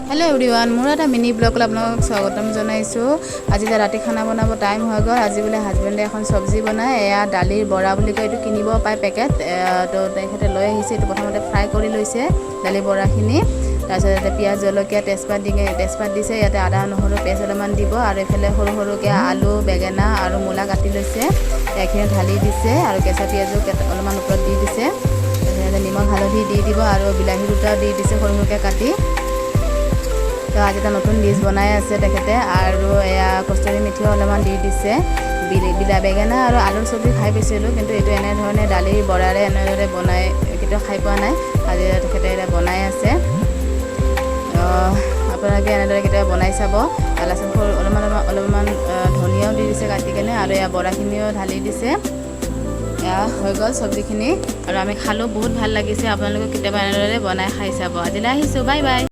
Hello' everyone, মোৰ এটা mini ব্লগলৈ আপোনালোকক স্বাগতম জনাইছোঁ। আজি এতিয়া ৰাতি খানা বনাব টাইম হৈ গ'ল। আজি বোলে হাজবেণ্ডে এখন চব্জি বনায়, এয়া দালিৰ বৰা বুলি কয়। এইটো কিনিব পায় পেকেট। তো তেখেতে লৈ আহিছে। এইটো প্ৰথমতে ফ্ৰাই কৰি লৈছে দালি বৰাখিনি। তাৰপিছত ইয়াতে পিঁয়াজ, জলকীয়া, তেজপাত দি তেজপাত দিছে। ইয়াতে আদা, নহৰু পেষ্ট অলপমান দিব আৰু এইফালে সৰু সৰুকৈ আলু, বেঙেনা আৰু মূলা কাটি লৈছে। এইখিনি ঢালি দিছে আৰু কেঁচা পিঁয়াজো অলপমান ওপৰত দি দিছে। তাৰপিছত ইয়াতে নিমখ, হালধি দি দিব আৰু বিলাহী দুটাও দি দিছে সৰু সৰুকৈ কাটি। তো আজি এটা নতুন ডিছ বনাই আছে তেখেতে। আৰু এয়া কস্তুৰী মেথিও অলপমান দি দিছে। বেঙেনা আৰু আলুৰ চব্জি খাই পাইছিলোঁ, কিন্তু এইটো এনেধৰণে দালিৰ বৰাৰে এনেদৰে বনাই কেতিয়াও খাই পোৱা নাই। আজি তেখেতে এতিয়া বনাই আছে। আপোনালোকে এনেদৰে কেতিয়াবা বনাই চাব। তাৰপাছত সৰু অলপমান অলপমান ধনিয়াও দি দিছে কাটি কেনে আৰু এয়া বৰাখিনিও ঢালি দিছে। এয়া হৈ গ'ল চব্জিখিনি আৰু আমি খালোঁ, বহুত ভাল লাগিছে। আপোনালোকে কেতিয়াবা এনেদৰে বনাই খাই চাব। আজিলৈ আহিছোঁ, বাই বাই।